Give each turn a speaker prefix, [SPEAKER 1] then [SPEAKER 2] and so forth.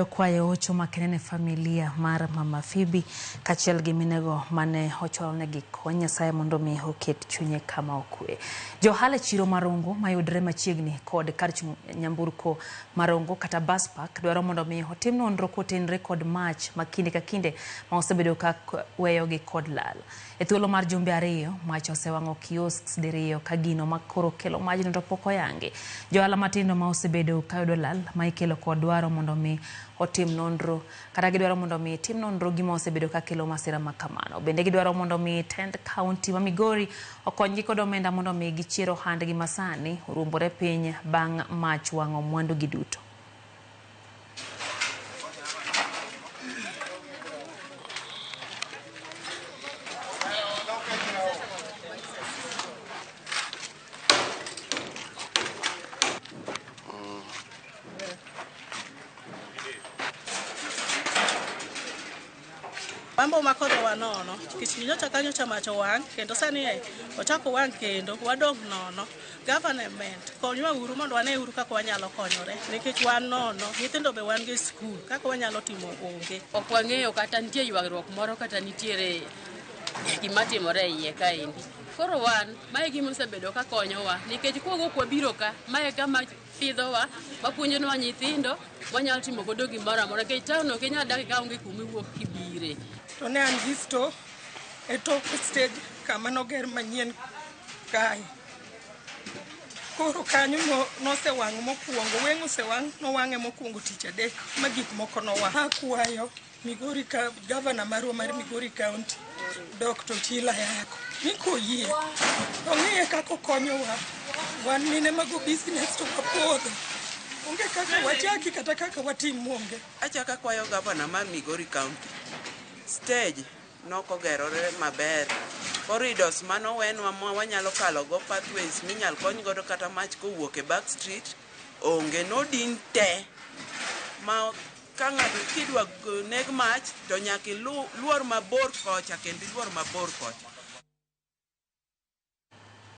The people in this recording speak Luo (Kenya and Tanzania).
[SPEAKER 1] Kwayo hocho makende ne familia mar Mama Phoebe kaachiel gi minego mane ochwalnegi kony. Nyasaye mondo mi oket chunye kama okwe. Jo ohala e chiro mar Rongo mayudre machiegni kod kar chung' nyamburko mar Rongo kata bus park dwaro mondo mi otim nonro kotenre kod mach ma kinde ka kinde ma osebedo ka weyogi kod lal. E thuolo mar jumbe ariyo, mach osewang'o kiosks diriyo ka gino ma koro kelo majno to pok oyangi. Jo ohala matindo ma osebedo ka yudo lal ma ikelo kod dwaro mondo mi otim nonro kata gidwaro mondo mi tim nonro gima osebedo ka kelo masira ma kamano. Bende gidwaro mondo mi tend kaunti ma Migori okonygi kod omenda mondo mi gichier ohandgi masani oruombore piny bang' mach wang'o mwandu gi duto.
[SPEAKER 2] Wambo makodhowa nono, kech nyocha ka nyocha mach owang' kendo sani e ochako owang' kendo wadong' nono. Government konywa uru mondo wane uru kaka wanyalo konyore nikech wan nono, nyithindo be wan go e skul, kaka wanyalo timo onge.
[SPEAKER 3] Ok wang'eyo kata nitie ywagruok moro kata nitiere gima timore e iye kaendi. Koro wan, mae gima osebedo ka konyowa nikech kuongo kwabiro ka, mae kama pidhowa, mapuonjonwa nyithindo, wanyalo timo godo gimoro amora nikech town ok inyal dak ka onge kuma iwuok kibire.
[SPEAKER 4] To ne an gi store e tok stage kama noger manyien kae. Koro kanyo nosewang' mokwongo, weng' osewang', nowang'e mokwongo tich adek ma gik moko nowang'. Akwayo Migori ka gavana marwa mar Migori County, Dr. Ochilo Ayako, ni koyie to ong'iye kaka okonyowa. Wan mine mago business to wapodho. Onge kaka wachaki kata kaka watim onge.
[SPEAKER 5] Achako akwayo gavana mar Migori County, stage nokogerore maber. Corridors manowenwa ma wanyalo kalogo pathways minyal kony godo kata mach kowuok e back street onge. Nodin te ma ka ng'ato kidwa neg mach to nyaka iluor mabor kocha kendo iluor mabor kocha.